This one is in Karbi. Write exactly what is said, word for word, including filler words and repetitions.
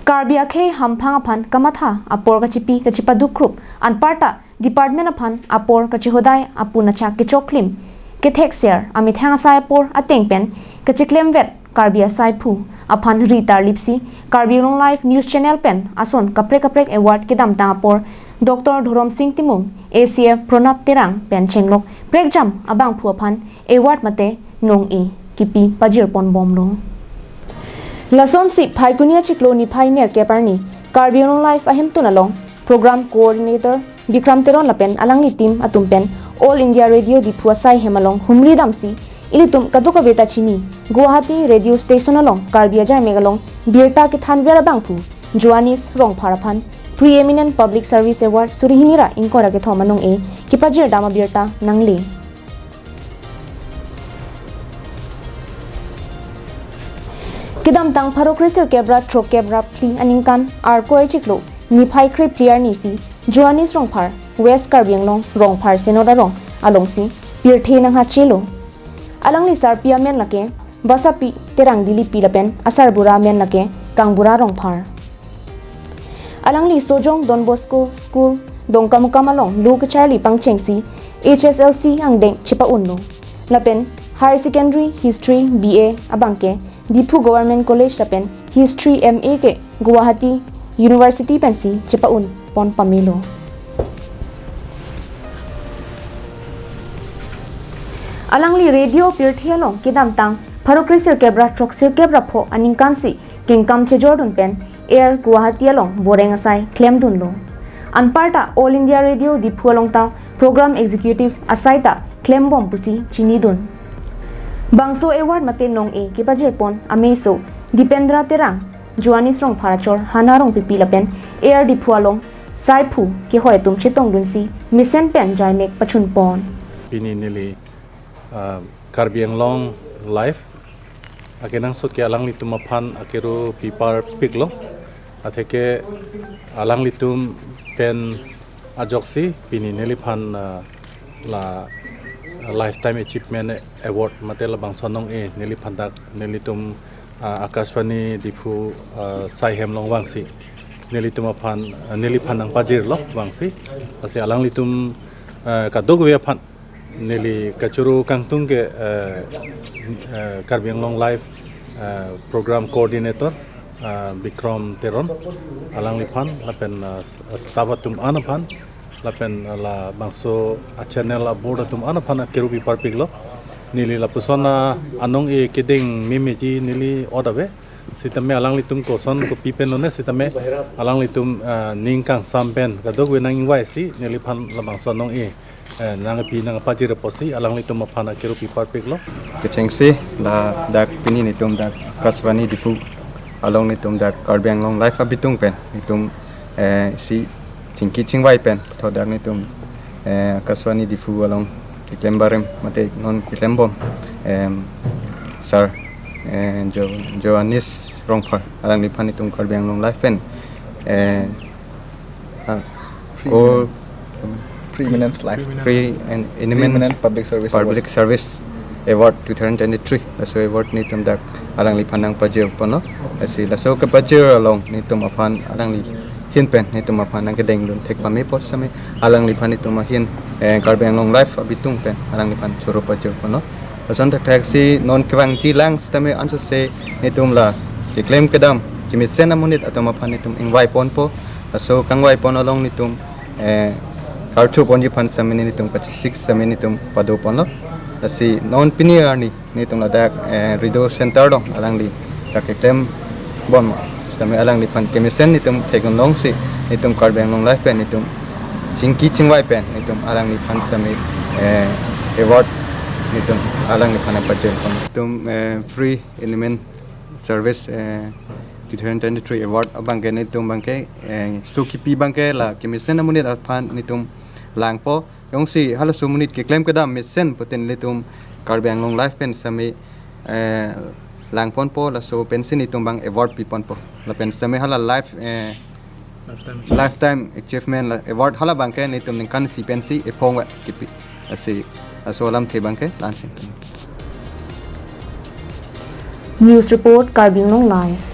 Karbi akhei hamphang aphan kamatha apor kachipi kachipadukrup anparta department aphan apor kachihodai apun achak kechoklim kethekser amethang asai apor ateng pen kachiklemvet Karbi asaiphu aphan ri tarlipsi Karbi Anglong Live News Channel pen ason kaprek kaprek award kedamtang apor Doctor Dhorom Sing Timung, A C F Pranab Terang pen chenglok prekjam abangphu aphan award mate nong-e kipi pajirponbomlo. Lasonsi Phaikuni achiklo niphai nerkep arni Karbi Anglong Live ahemtun along Program Coordinator Bikram Teron lapen alangli team atum pen All India Radio Diphu asai hem along humri damsi ilitum kadokave ta chini Guwahati Radio Station along Karbi ajarmek along birta kethanver abangphu Joannis Rongphar aphan Preeminent Public Service Award suri hini ra ingkoi ra kethom anong-e kipajirdam abirta nangle. Kedamtang pharo kre sirkep ra throkkep ra phli aningkan Arkoi achiklo niphai kre phli arnisi Joannis Rongphar, West Karbi Anglong Rongphar Synod arong alongsi pirthe nanghachelo. Alangli sarpi amen lake Basapi Terang Dilipi lapen asarbura amen lake Kangbura Rongphar. Alangli Sojong Don Bosco School Dongkamukam along lo kacharli pangchengsi H S L C angdeng chepa-unlo. Lapen Higher Secondary History B A abangke Diphu Government College lapen History M A ke Guwahati University pensi chepa-unpon pamelo. Alangli radio pirthe along kedamtang pharo kre sirkep ra throk sirkep ra pho aningkansi kengkam chejordun pen Air Guwahati along voreng asai klemdunlo. Anparta All India Radio Diphu along ta Program Executive asai ta klembom pusi chinidun. Bangso award mate nong-e kipajirpon ameso Dipendra Terang, Joannis Rongphar achor Hana Rongpipi lapen Air Diphu along saiphu kehoi atum chetongdunsi mesen pen jaimek pachunpon. Pini neli, ah, Karbi Anglong Live akenangsot ke alanglitum aphan akero pipar piklo. Atheke alanglitum pen ajoksi pini neliphan, ah, la Lifetime Achievement Award mate labangso nong-e neliphan dak nelitum, ah, Akashvani Diphu, ah, sai hem along vangsi nelitum aphan, ah, neliphan nangpajirlo vangsi. Lasi alanglitum, ah, kadokave aphan neli kachoro kangtung ke, eh, eh, Karbi Anglong Live, eh, Program Coordinator, eh, Bikram Teron, alangliphan, lapen, eh, s-, staff atum an aphan, lapen, eh, labangso a-channel a-board atum an aphan akero pipar piklo. Neli lapuson anong-e kedeng memeji neli odave. Sitame alanglitum koson kopi pen lone sitame alanglitum, eh, ning kangsam pen kadokave nang-ingvaisi neliphan labangso anong-e, eh, nangpi nangpajir apotsi alanglitum aphan akero pipar piklo. Kechengsi la dak pini netum dak Akashvani Diphu along netum dak Karbi Anglong Live abitung pen netum, eh, si chingki chingvai pen thodak netum, eh, Akashvani Diphu along keklem barim mate non keklembom, em, sir, eh, Jo-, Joannis Rongphar alangliphan netum Karbi Anglong Live pen, eh, ah, Pre-eminent. Ko Pre-eminent life. Pre and Eminent Pre-eminent Public Service Public Award. Service Award two thousand twenty-three. Laso award netum dak alangliphan nangpajirponlo. Lasi laso kepajir along netum aphan alangli ahin pen netum aphan nangkedengdun thek pamepo sitame alangliphan netum ahin, eh, Karbi Anglong Live abitung pen alangliphan choro pajirponlo. Lason thakthak si non kevangji lang sitame ansose netum la keklem kedam kemesen amonit atum aphan netum ingvaiponpo. Laso kangvaipon along netum, eh, karthuponji aphan sitame netum pachesik sitame netum padoponlo. Lasi non pini arni netum ladak, eh, Radio Center along alangli dak keklembom sitame alangliphan kemesen netum thekdunlongsi netum Karbi Anglong Live pen netum chingki chingvai pen netum alangliphan sitame, eh, award netum alangliphan nangpajirpon. Netum, eh, Pre-eminent Service, eh, two thousand twenty-three award abangke netum abangke, eh, so kipi abangke la kemesen amonit aphan netum langpo. Jongsi halaso amonit keklem kedam mesen pute netum Karbi Anglong Live pen sitame, eh, langponpo laso pensi netum abang award piponpo. Lapen sitame hala life, eh, Lifetime achievement. Lifetime achievement la award hala abangke netum ningkan isi pensi ephong va kipi. Lasi laso alamthe abangke la-ansi. News report, Karbi Anglong Live.